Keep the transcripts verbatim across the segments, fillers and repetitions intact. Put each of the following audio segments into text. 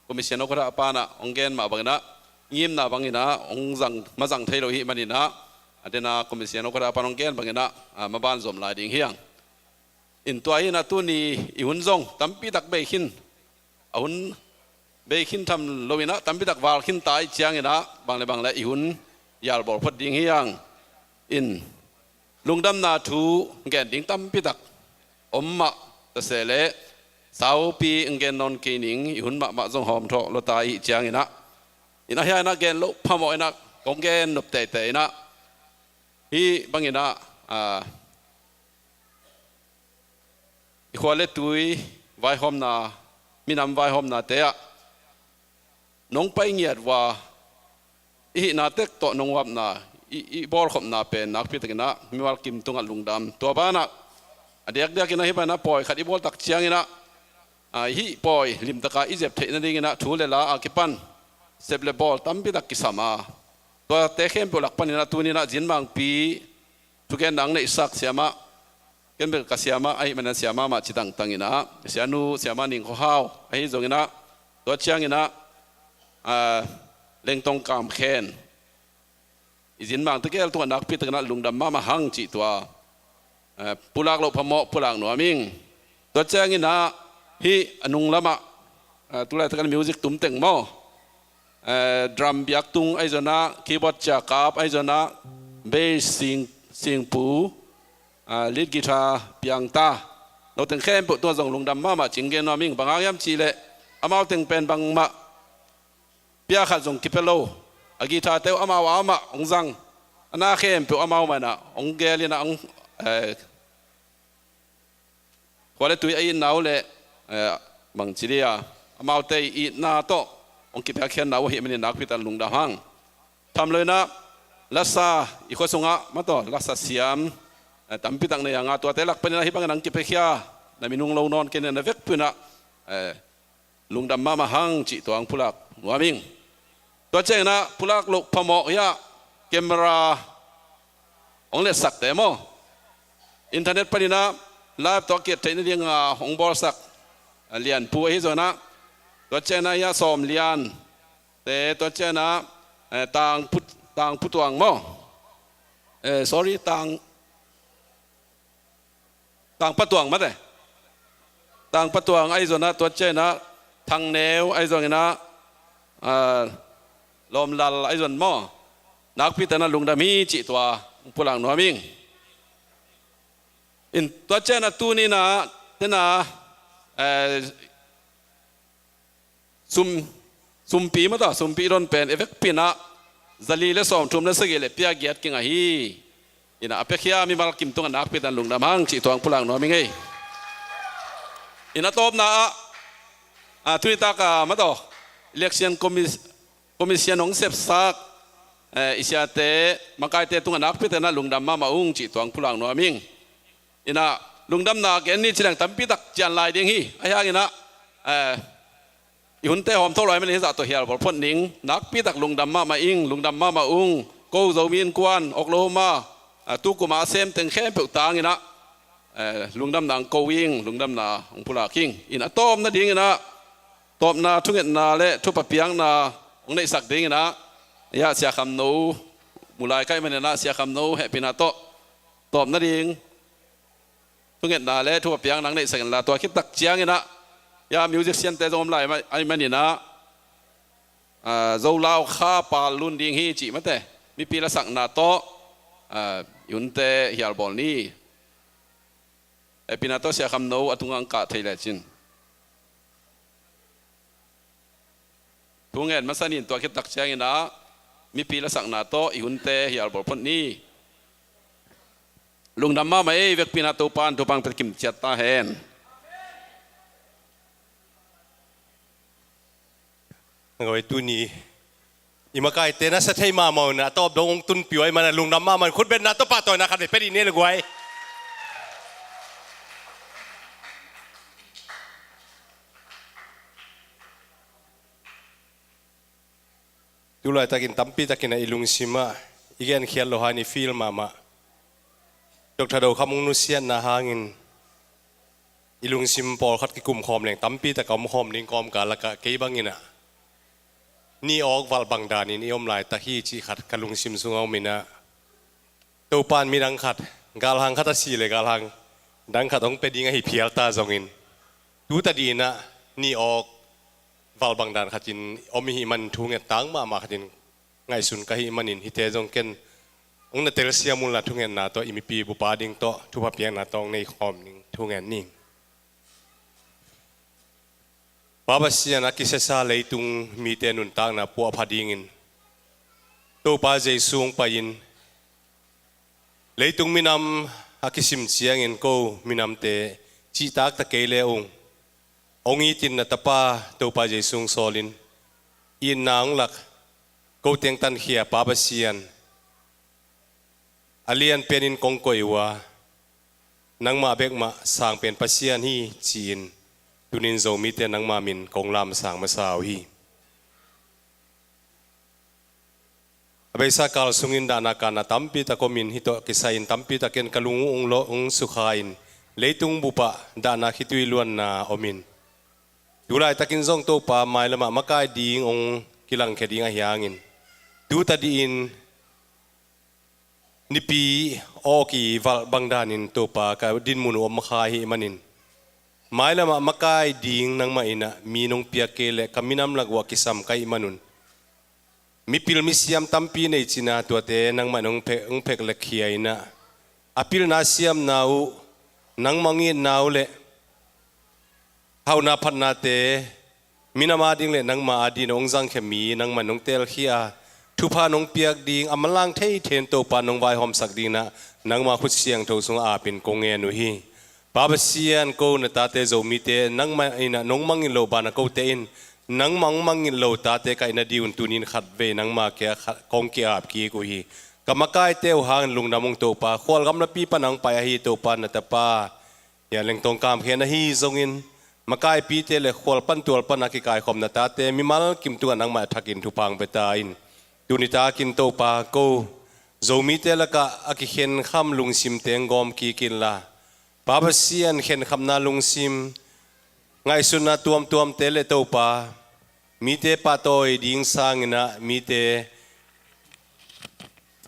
Commission awkada panah hong gen mah banginah ngimna banginah hong zang, mazang thei lo hi maninah, a dena Commission awkada pan hong gen banginah, ah, maban zom lai ding hiang. In tua hinah tuni i hun zong tampitak bei khin, a hun bei khin tham loinah tampitak val khin ta ih cianginah bang le bang le i hun yalbawl phot ding hiang. In lungdamna thu gen ding tampitak om mah ta se leh saupi hong gen nawn kei ning, i hun mahmah zong hawm thawh lo ta ih cianginah, in a hianah gen loh phamawh inah kong gen nop teitei inah, hih banginah, ah, i khua le tui vaihawmna, minam vaihawmnate ah nong pai ngiat uh a, i hihna tek tawh nong uapna, i, i bawlkhopna pen nakpi takinah mimal kim tungah lungdam. Tua banah a diakdiakinah hih banah pawi khat i bawl tak cianginah, ah, hih pawi limtaka i zep theih nadinginah thu le la a kipan sep le bawl tampitak kisam a, tuate khempeuh lak paninah tuninah Zinmangpi thugenna hong neihsak siamah, ken bel ka siamah ahih manin siamah mah ci tangtanginah, sianu siamah Ning Khua Hau ahi zonginah, tua cianginah, ah, Lengtong Kam Khen, i Zinmangte gel tungah nakpi takinah lungdam mahmah hang cih tua, ah, pulak loh phamawh pulak nuam ing. Tua cianginah hih a nung lamah, ah, tulaitak an music tumteng maw, eh, drum biaktung ahi zonah, keyboard ciakap ahi zonah, bass sing, singpu, ah, lead guitar piangta, noteng khempeuh tungah zong lungdam mahmah ci-in gen nuam ing. Bang hang hiam cihleh amau teng pen bangmah pia khat zong kipia lo, a guitar-te uh amau amah hong zang, a na khempeuh amau manah hong gelinah hong, eh, khua le tui a itna uh le, eh, bangci dia, amaute itna tawh hong kipiakkhiatna uh ahih manin nakpi takin lungdam hang. Tham loinah lasa i khua sungah mataw lasa siam, eh, tampitak nei hanga, tuate lak paninah hih bangin hong kipiakhia na minung lo nawn kei inah na vekpi unah, eh, lungdam mahmah hang cih tua hong pulak nuam ing. Tua cianginah pulak loh phamawh hiah camera hong letsakte maw, internet paninah live tawh a kiat theih nadinga hong bawlsak, ah, Lianpu ahi zonah, tua cianginah hiah Sawm Liante, tua cianginah, eh, Tang Pu, Tang Pu Tuang maw, eh, sorry, Tang Tang Pa Tuang mate. Tang Pa Tuang ahi zonah, tua cianginah Thang Neu ahi zonginah, ah, Lawm Lal ahi zon maw. Nakpi takinah lungdam hi cih tua hong pulak nuam ing. In tua cianginah tuninah tenah, eh, sum, sumpi mataw, sumpi i don pen i vekpi unah zali le sawmthum le sagih le pia giat kinga hi. Inah a piakhia mimal kim tungah nakpi takin lungdam hang cih tua hong pulak nuam ing ei. Inah tawpna ah, ah, tunitak a mataw, election commis-, commission hong sepsak, eh, i siate makaite tungah nakpi takinah lungdam mahmah ung cih tua hong pulak nuam ing. Inah lungdamna gen ni ci leng tampitak cian lai ding hi. Ahi hanginah, eh, i hunte hawm tho lai manin hih zah tawh hial bawl phot ning. Nakpitak lungdam mahmah ing, lungdam mahmah ung. Ko Zomi Innkuan, Oklahoma, ah, tu kuma a sem teng khempeuh tanginah, eh, lungdamna hong ko ing, lungdamna hong pulak ing. In a tawpna dinginah, tawpna thungetna le thupha piakna hong neihsak dinginah, hiah Sia Kham No, mulai ka hih maninah Sia Kham No hehpihna tawh tawpna ding thungetna le thupha piakna hong neihsak inla, tua khit tak cianginah hiah musician-te zong om lai ma-, ahih maninah, ah, Zolau Kha Pal Lun ding hi cih mate, mipi lasakna tawh, ah, i hunte hial bawl ni. Hehpihna tawh Sia Kham No a tungah hong kah thei lecin. Thu ngen masa nin, tua khit tak cianginah mipi lasakna tawh i hunte hial bawl phot ni. Lungdam mahmah ei, vekpi unah Topa'n thupha hong pia kim ciat ta hen. Guai, tuni i makaite na sa thei mahmah un, a tawp dong hong tunpih uh ahih manin lungdam mahmah un, khutbetna tawh pahtawina khat vei pia dih ni le guai. Tu laitakin tampi takin a i lungsim ah i genkhiat loh hangin i feel mahmah. Doctor Do Kham hong nusiatna hangin i lungsim pawlkhat kikum khawm leng tampi tak a om khawm ding kawmkal lakah kei bangin ah ni awk valh bang danin i om laitak hi cih khat ka lungsim sungah om inah, Topa'n midang khat, galhang khat a si le galhang dang khat hong pia ding ahi phial ta zongin, tu tadih inah ni awk valh bang dan khatin om i hih manin thunget tang mahmah khatin ngaihsun ka hih manin, hihte zong ken hong na telsiam unla thungetna tawh i mipi bupa ding tawh thupha piakna tawh hong nei khawm ning, thungen ning. Pa Pasian, a kisesa leitung mite nuntakna puahpha dingin Topa Jesu hong pai-in, leitung minam a kisim ciangin ko minamte cihtak ta kei le ung, hong itin na tapa Topa Jesu hong sawlin, itna hong lak, ko teng tankhia Pa Pasian, a lian penin kong koih uh a, nangmah bekmah sang pen Pasian hi ci-in, tunin Zomite nangmah min kong lamsang masa uh hi. A beisa kal sungin dahna kanna tampi tak omin, hih tawh kisai-in tampi takin ka lung uh hong lo, hong sukha-in, leitung bupah dahna khitui luanna omin, tu laitakin zong Topa mailamah makai ding hong kilangkhia ding ahi hangin, tu tadihin nipi awk i valh bang danin Topa ka dinmun uh om kha i hih manin, mailamah makai ding nangmah inah mi nong piak kei leh ka minam lak uh a kisam ka hih manun, mipil misiam tampi nei cina tuate nangmah in hong phek, hong phek le khia inah, a pilna siamna uh, nangmah hong itna uh le hauhna phatnate, minam ading le nangmah ading hong zangkhia mi nangmah in hong telkhia a, thupha nong piak ding, a manlang theithei in Topa nong vaihawmsak ding inah, nangmah khut siangtho sungah apin kong ngen uh hi. Pa Pasian, ko na tate Zomite nangmah inah nong mangngilh loh banah kote in nangmah hong mangngilh lo tate ka hih nadingun tunin khatvei nangmah kiang ah khat kong ki-ap kik uh hi. Ka makaite uh hangin lungdam ung Topa, khualgam lapi panah hong pai ahi Topa na tapa Hia Lengtawng Kam Khen ahi zongin, makaipite le khual pan tual panah kikaikhawm na tate mimal kim tungah nangmah a thakin thupha hong pia ta in. Tuni takin Topa, ko Zomite lakah a kikhenkham lungsimte hong gawm kik inla, Pa Pasian, khenkhamna lungsim, ngaihsutna tuamtuamte le Topa, mite pahtawi ding sangin ah mite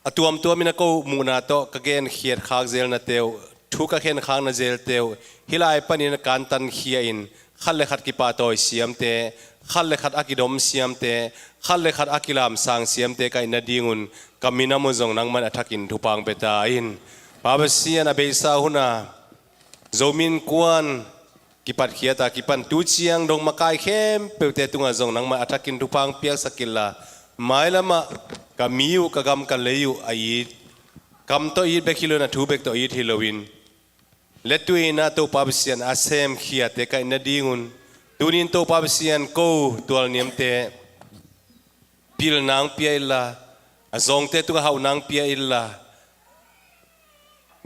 a tuamtuamin a ko muhna tawh ka genkhiat khak zelnate uh, thu ka khenkhakna zelte uh, hih lai panin a kantankhia in, khat le khat kipahtawi siamte, khat le khat a kidom siamte, khat le khat a kilamsang siamte ka hih nadingun ka minam uh zong nangmah in a thakin thupha hong pia ta in. Pa Pasian, a beisa hunah Zomi Innkuan kipatkhiat a kipan tu ciang dong makai khempeuhte tungah zong nangmah a thakin thupha hong piaksak inla, mailamah ka mi uh, ka gam ka lei uh a it, kam tawh it bek hi loin, a thu bek tawh it hi loin, lettui in ah Topa Pasian a semkhiate ka hih nadingun, tunin Topa Pasian, ko tualniamte pilna hong pia inla, a zawngte tungah hauhna hong pia inla,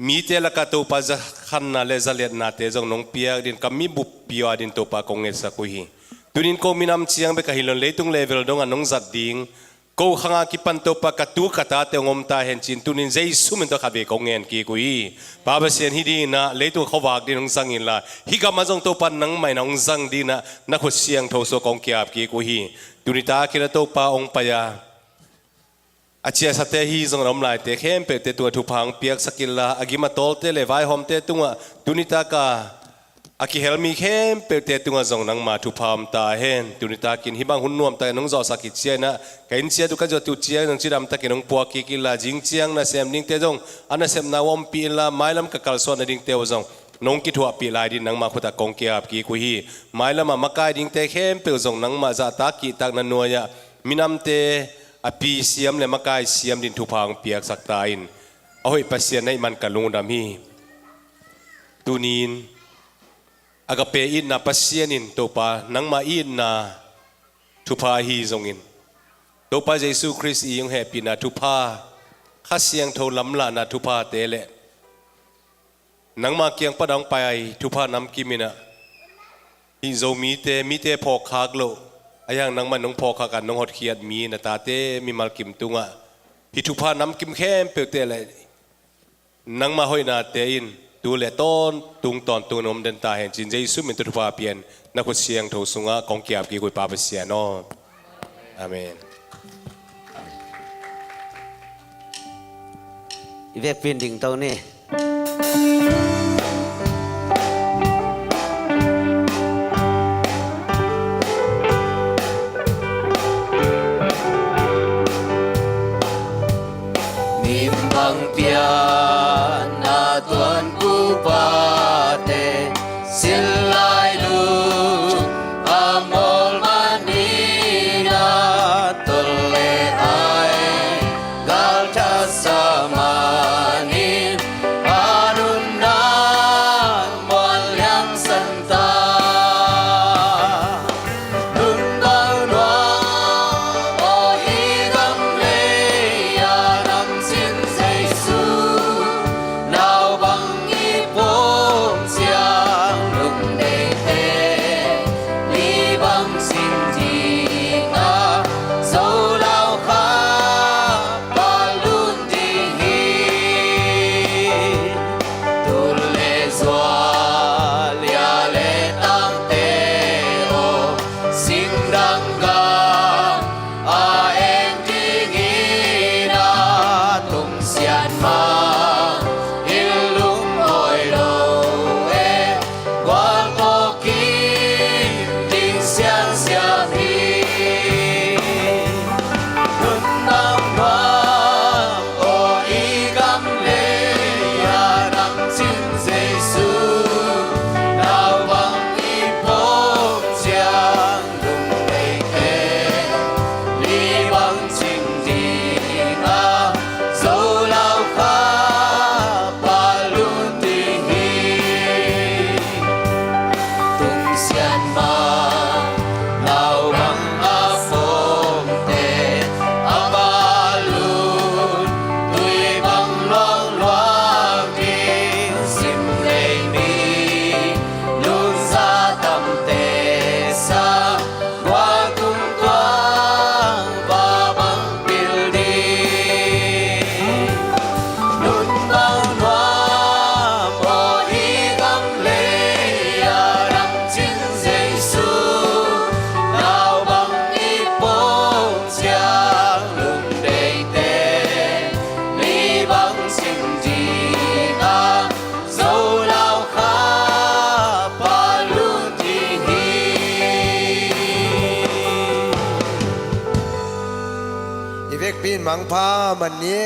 mite lakah Topa zakhanna le zaliatnate zong nong piak dingin ka mibup pia dingin Topa kong ngetsak uh hi. Tunin ko minam ciang bek ahi loin leitung level dongah nong zat ding, ko khang a kipan Topa ka tu ka tate hong om ta hen ci-in tunin Jesu min tawh khatvei kong ngen kik uh hi. Pa Pasian, hih dingin ah leitung khuavak dingin hong zang inla, hih gamah zong Topa nangmah in hong zang dingin ah na khut siangtho sungah kong ki-ap kik uh hi. Tuni takin ah Topa hong pai a, a ciahsate ahi zongin a om laite khempeuhte tungah thupha hong piaksak inla, a gim a tawlte le vaihawmte tungah, tuni taka a kihel mi khempeuhte tungah zong nangma thupha om ta hen. Tuni takin hih bang hun nuamtakin hong zawhsak hi ciangin ah, ka inn ciat uh ka zuat uh ciangin zong cidamtakin hong puak kik inla, zing ciang nasem dingte zong a nasepna uh ompih inla, mailam ka kalsuan nadingte uh zong nong kithuahpih lai dingin nangma khutah kong ki-ap kik uh hi. Mailamah makai dingte khempeuh zong nangmah zahtak kihtakna nuai-ah minamte a pi siam le makai siam dingin thupha hong piaksak ta in. A hoih Pasian, na hih man ka lungdam hi. Tunin Agape itna Pasian in Topa, nangmah itna thupha ahi zongin, Topa Jesu Khrist i hong hehpihna thupha, Kha Siangtho lamlahna thuphate le nangma kiang panah hong pai thupha namkim in ah, hih Zomite, mite phawkkhak loh, ahi hang nangmah in hong phawkkhak a, nong hotkhiat mi na tate mimal kim tungah hih thupha namkim khempeuhte le nangma hoihnate in tu le tawntung tawntungin om den ta hen ci-in Jesu min tawh thupha pia-in na khut siangtho sungah kong ki-ap kik uh hi, Pa Pasian aw. Amen. I vekpi in dingto ni. Nim bang pian a tuan pupate, silh lai lum a mawl man in a, tol le ai gal thasa man in, a nunna muan liangsan ta. Nun bang nuam aw i gam lei a nang cin Jesu, nau bang i pom ciang lungdeite, ni bang cin ding a, zo lau kha palun ding hi. Tul le zua lia le tangte aw, singdang gam a eng dingin a, tung sian mah in lunghawi lo e, gualpawh kim ding siangsiam hi. Nun bang nuam aw i gam lei a nang cin Jesu, nau bang i pom ciang lungdeite, ni bang cin ding a, zo lau kha palun ding hi. Tung sian mah nau bang a pom te, a palun tui bang luangluang ding, sim lei mi lungza tamte sang, gual tung tuang va bang pil ding. Nun bang nuam aw i gam lei a nang cin Jesu, nau bang i pom ciang lungdeite, ni bang cin ding a, zo lau kha palun ding hi. I vekpi in mangpha man ni.